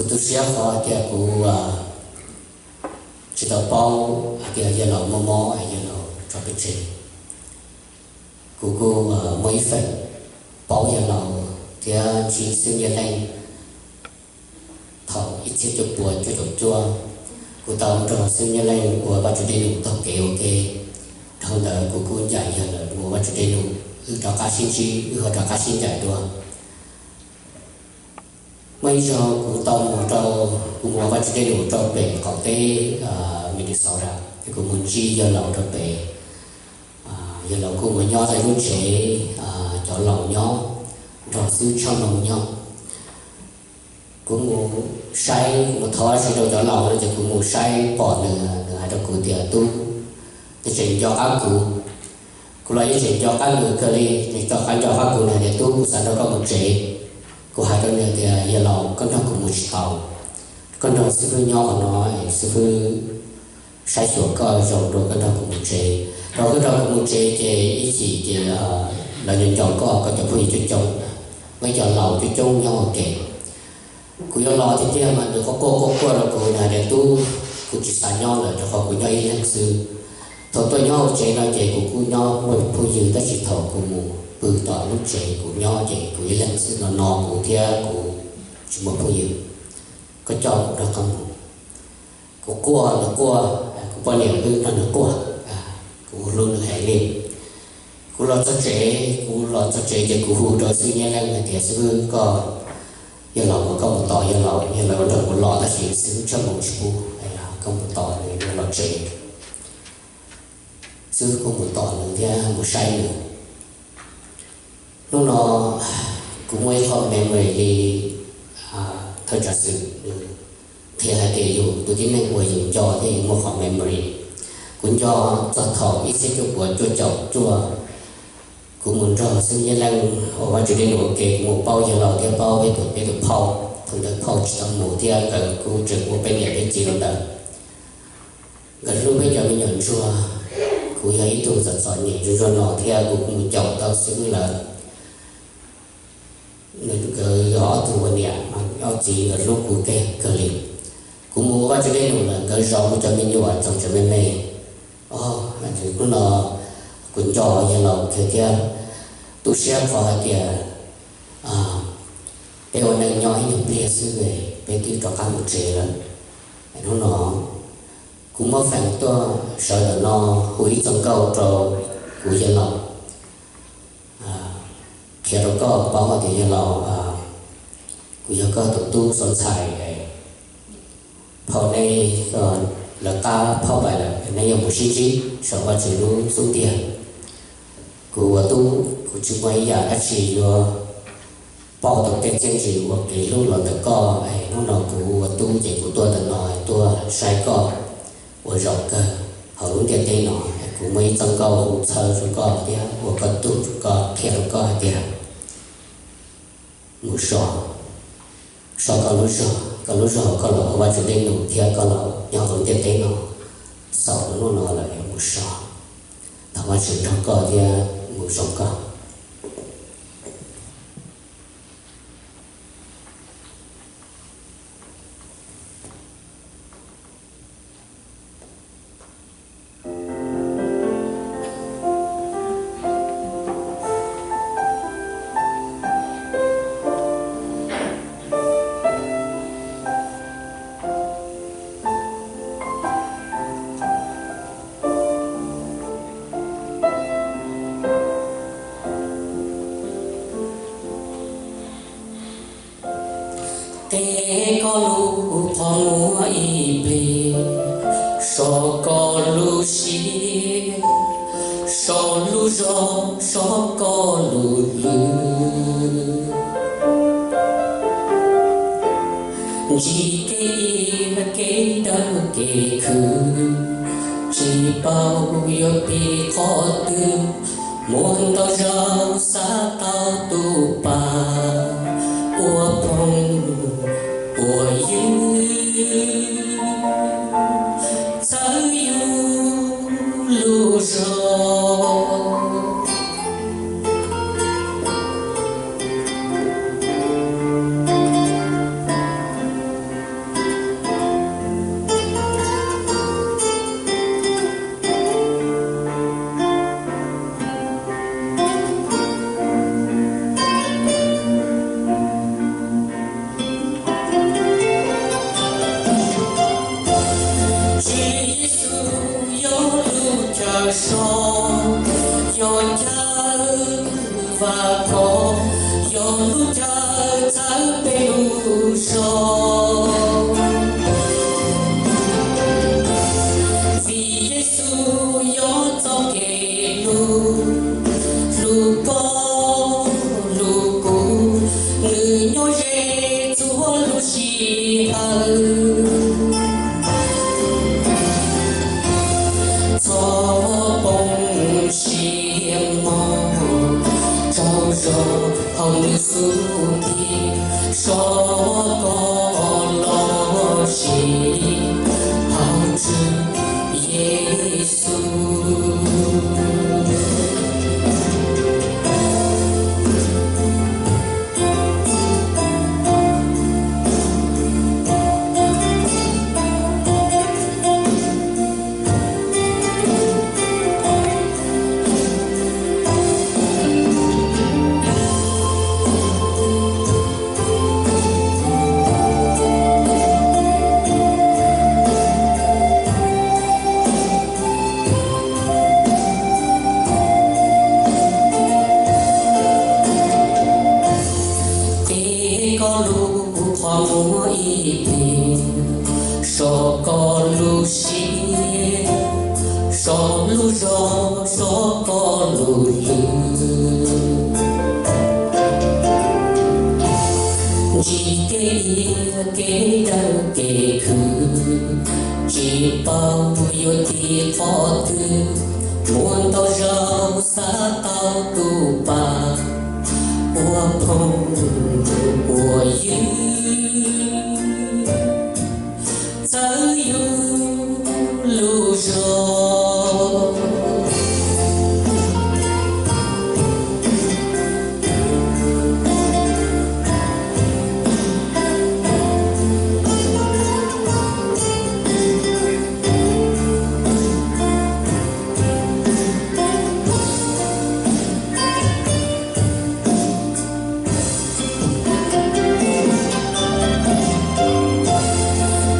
Kuv tu siab qhov tias kuv tsis tau paub hais tias yawg laus muaj mob es yawg laus tso peb tseg. Kuv kuj muaj ib feem paub yawg laus thiab ntsib xib hwb Nyiaj Leej thaum ib txhiab cuaj puas cuaj caum cuaj. Kuv tau nrog xib hwb Nyiaj Leej ua Vajtswv dej num taug kev ua ke. Dhau ntawd kuv kuj ncaim yawg lawm ua Vajtswv dej num, wb rov qab sib ntsib, wb ho rov qab sib ncaim dua. Muaj ib zaug kuv tau mus rau, kuv mus ua Vajtswv dej num rau pem qaum teb Minnesota, es kuv mus ntsib yawg laus rau pem. Yawg laus kuj mus nyob rau lub tsev cov laus nyob, nrog xib hwb Tshaj Moos nyob. Kuv mus saib, mus thov Vajtswv rau cov laus no ces kuv mus saib pom nws, nws hais rau kuv tias, Tub, nej tseem nco qab kuv? Kuv los yeej tseem nco qab nws kawg li, nws tseem nco qab kuv. Nws tias, Tub, kuv xav nrog koj mus tsev. Kuv hais rau nws tias, Yawg laus, koj nrog kuv mus tsis tau. Koj nrog xib hwb nyob qhov no, xib hwb saib xyuas koj zoo dua koj nrog kuv mus tsev. Rau koj nrog kuv mus tsev ces ib chim ces lawv nco nco koj, koj cov phooj ywg coob coob, muaj ib co laus coob coob nyob ua ke. Kuv yuav los tiag tiag mas nws quaj quaj quaj quaj rau kuv, nws hais tias, Tub, kuv tsis xav nyob lawm rau qhov kuv nyob ib leeg xwb. Thaum tuaj nyob hauv tsev no ces kuv kuj nyob muaj phooj ywg, tab sis thaum kuv mus pw tom lub tsev kuv nyob ces kuv ib leeg xwb, no no kuv thiab kuv tsis muaj phooj ywg. Koj coj kuv nrog koj mus. Kuv quaj nws quaj, kuv poj niam wb nrog nws quaj, kuv hlub nws heev li. Kuv los txog tsev, kuv los txog tsev ces kuv hu rau xib hwb Nyiaj Leej hais tias, Xib hwb, koj, yawg laus, koj mus tos yawg laus, yawg laus nrog kuv los tab sis xib hwb Tshaj Moos tsis pub, koj mus tos nws los tsev. Xib hwb kuj mus tos nws thiab mus saib nws. Hnub no kuv muaj ib qho memory li thawj tsam xwm nws qhia hais tias yus tus tib neeg uas yus nco thiab yus muaj qhov memory. Kuv nco txog thaum ib txhiab cuaj puas cuaj caum cuaj, kuv mus nrog xib hwb Nyiaj Leej ua Vajtswv dej num ua ke, kuv mus paub yawg laus thiab paub peb tus, peb tus phauj, thaum ntawd phauj tsis tau mus thiab nkawd kuj tseem ua peb niam peb txiv rau ntawd. Nkawd hlub peb cov me nyuam ntsuag. Kuv yog ib tug txom txom nyem ntsuag ntsuag no thiab kuv kuj mus caum tau xib hwb lawm. Nkawd yog ob tug ua niam ob txiv, nkawd hlub kuv kawg kawg li. Kuv mus ua Vajtswv dej num lawm nkawd zov kuv cov me nyuam txom txom me me. Hnub no kuv nco yawg laus kawg thiab tu siab qhov hais tias peb ua neej nyob ib nyuag pliag xwb peb twb rov qab mus tsev lawm. Hnub no kuv muab feem tuaj sawv ntawm no hu ib txoj nkauj rau kuv yawg laus, qhia rau koj paub hais tias yawg laus, kuv yog koj tus tub Xov Ntxhais. Phauj neb lawv qab phauj pais lawm, neb yuav mus sib ntsib saum Vajtswv lub xub ntiag. Kuv ua tub kuv tsis muaj ib yam dab tsi yuav pauj tau tej txiaj ntsig ua kev hlub los ntawm koj. Hnub no kuv ua tub ces kuv tuaj ntawm no tuaj saib koj ua zaum kawg hauv lub ntiaj teb no. Kuv muaj ib txoj nkauj hu txhawb rau koj thiab ua koj tug rau koj, qhia rau koj hais tias mus so, so koj lub zog, koj lub zog koj los ua Vajtswv dej num thiab koj los nyob hauv lub ntiaj teb no, xaus lub hnub no lawm mus so. Thov Vajtswv nrog koj thiab mus zoo koj. Teb koj lub qhov muag ib pliag, so koj lub siab, so lub zog, so koj lub hlwb. Ntsib kev iab kev dawb kev khwv, tsis paub yuav pib qhov twg, muaj ntau zaus xav tau tus pab, ua phooj ua ywg, txhawb yus lub zog. Vam khom yog lub chaw txhawb peb lub zog. Vim Yexus yog txoj kev hlub, hlub koj hlub kuv, nws nyob ze txhua lub sij hawm. Txhob poob siab mog, tsaug zog hauv nws xub ntiag, so koj los sis hauv Tswv Yexus. Tes koj lub qhov muag ib pliag, so koj lub siab, so lub zog, so koj lub hlwb. Ntsib kev iab kev dawb kev khwv, tsis paub yuav tiv qhov twg, muaj ntau zaus xav tau tus pab, ua phooj ua ywg, txhawb yus lub zog.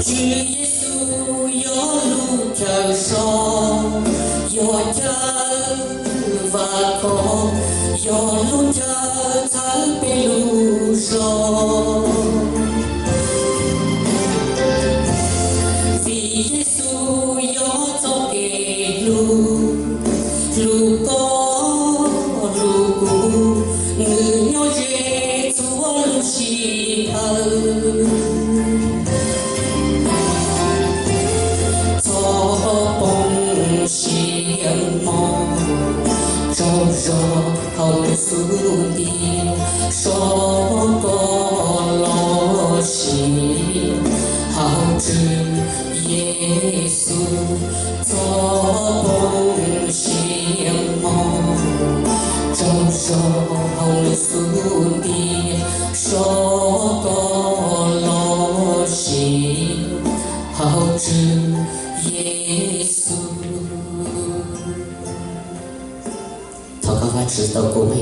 Tswv Yexus yog lub chaw so, yog chaw vam khom, yog lub chaw txhawb peb lub zog. Vim Yexus yog txoj kev hlub, hlub koj hlub kuv, nws nyob ze txhua lub sij hawm. Txhob poob siab mog, tsaug zog hauv nws xub ntiag, so koj los sis hauv Tswv Yexus. Txhob poob siab mog, tsaug zog hauv nws xub ntiag, so koj los sis hauv Tswv Yexus. Thov koj Vajtswv tau kub me